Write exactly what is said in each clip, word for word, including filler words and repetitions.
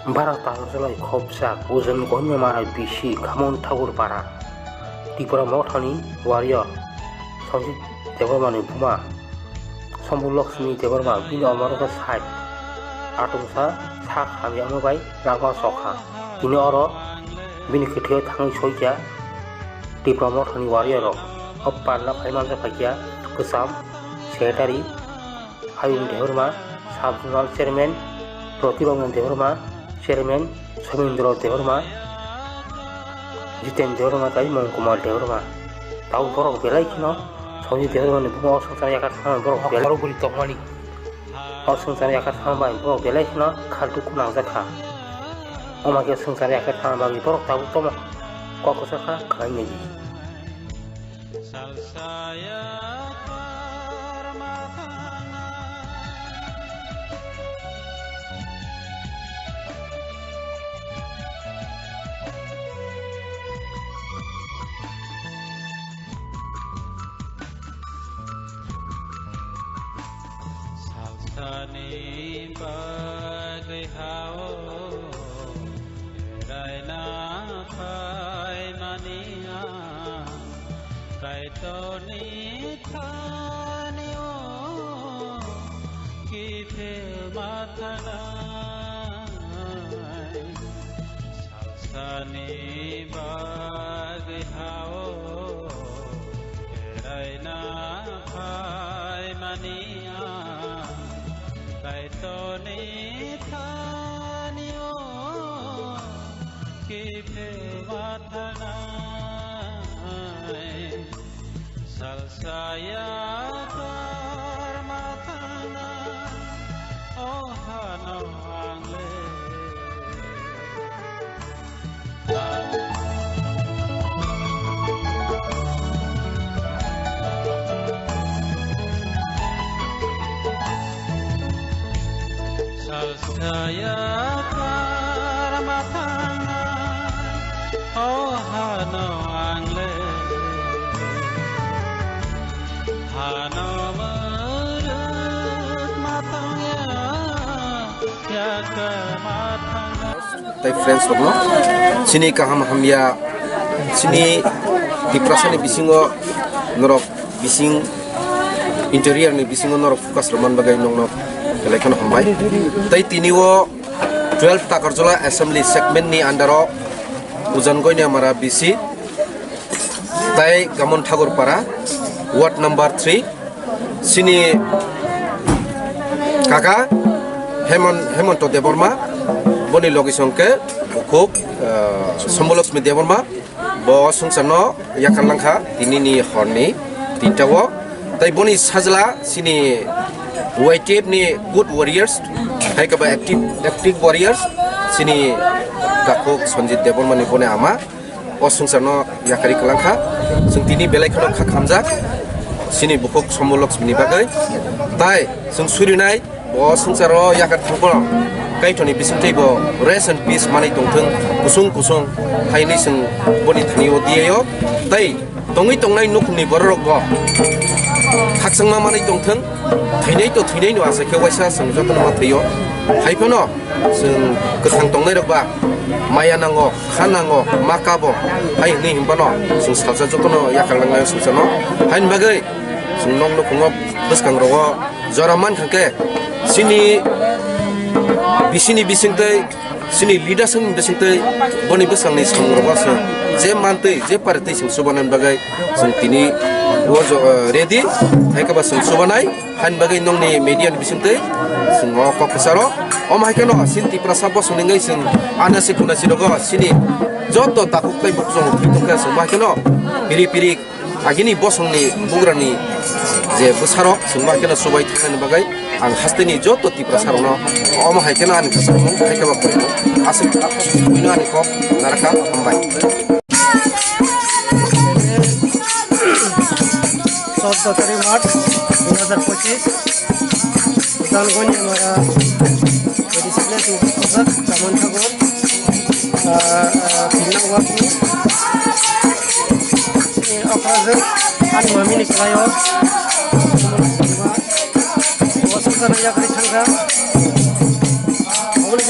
Bharat Takarjalai khopjak Ojon Goinamara bisi Khamon Thakur Para, Tipra Mothani warrior Sanjit Debbarmani buma Sombu Lakshmi Debbarma bini omorokhe sai atungsa sak hamyama bai langma sokha. Tini oro bini kwthwio thangwi soikha Tipra Mothani warrior rok. O parna phai manjak phaikha kwcham secretary Hayung Debbarma, Sub Zonal Chairman Protibangma Debbarma, Chairman Somindro Debbarma, Jiten Debbarma tei Mongkumar Debbarma. Tabuk borok belai kheno Sonjit Debbarmani buma o swngchar yakar thangma borok belai, borok bwrwi tongmani. O swngchar yakar thangma bai borok belai kheno kha dukhu nangjak kha. Omo khe swngchar yakar thangma bagwi borok tabuk tamo kok kwchar kha khlainai di. Salsa ya parmatana. Salsani bagwi hao beraina phaimani ang Kaitorni thani o kiphilma thanai. Sani bagwi hao beraina phaimani ang Kaitorni thani o kiphilma thanai. Salsa ya parmatana, o hano ang le. Salsa ya parmatana, o hano ang le. Hano muruk matang ya, ya kematang. Tai friends rokno, chini kaham hamya, chini Tiprasani bisingo norok bising interior ni bisingo norok focus rwman bagwi nokno belai kheno hambai. Tai tini o twelve Takarjala Assembly segment ni under o Ujan Goinamara B C tai Gamon Thakur Para, ward number three, chini kaka Hemon-, Hemonto Debbarma, boni logi songke bukhuk, ah, Sombolokshmi Debbarma, bo swngcharno yakar langkha tinini horni tinta o. Tai boni sajla chini Y T F ni good warriors, hai khe ba active, active warriors, chini takhuk Sanjit Debbarmani boni ama o swngcharno yakarwi kwlangkha. Chwng tini belai kheno kha khamjak chini bukhuk Sombolokshmini bagwi. Tai chwng surinai bo swngcharo yakar thangphano Kaitorni bisingtwi bo rest and peace manwi tongthwng, kusung kusung hai hwnwi chwng boni thani o diyaio. Tai tongwi tongnai nukhungni bororokbo khakchangma manwi tongthwng, thwinai to thwinaino asai khe waisa chwng jotono ma thwio. Hai phano chwng kwthang tongnairokba maya nango, kha nango, ma kabo, hai hwnwi hinphano chwng salsa jotono yakar langnai swngcharno. Haini bagwi chwng nok nukhungo bwskangrogo jora mankha khe chini bisini bisingtwi, chini leaders ni bisingtwi, boni bwsangni samungrogo chwng je mantwi je paritwi chwng chubanani bagwi chwng tini o jo-, ready, hai khe ba chwng chubanai. Haini bagwi nokni media ni bisingtwi chwng o kok kwcharo. Omo hai kheno chini Tiprasa bosongni wngwi chwng anasi khunasi rogo chini joto takhuk tei bukhuk chwng thwi tongkhe chwng bo hai kheno piri piri agini bosongni bugrani je bwsarok chwng bo hai kheno chubai thangnani bagwi ang hasteni joto Tiprasa rokno omo hai kheno ani kwchangmung hai khe ba kwrwino aswk hwnwi ani kok narwkha, hambai. চৌদ্দ তারিখ মার্চ দুই হাজার পঁচিশ, জানগনি আমরা discipline professor come on ঠাকুর, তিন নম্বর অপরাধ আনি মামিনি খেলায় অসুবিধা ইয়াকরি থাকা অবলে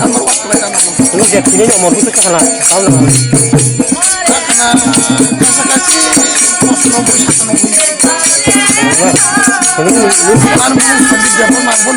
Number one khlai tangma. Ini dia kini ni umur kita kena. Tahu lah. Kena kasa kasi kosno bisa kena. Ini ini. Ar mau sedih dia pun mampu.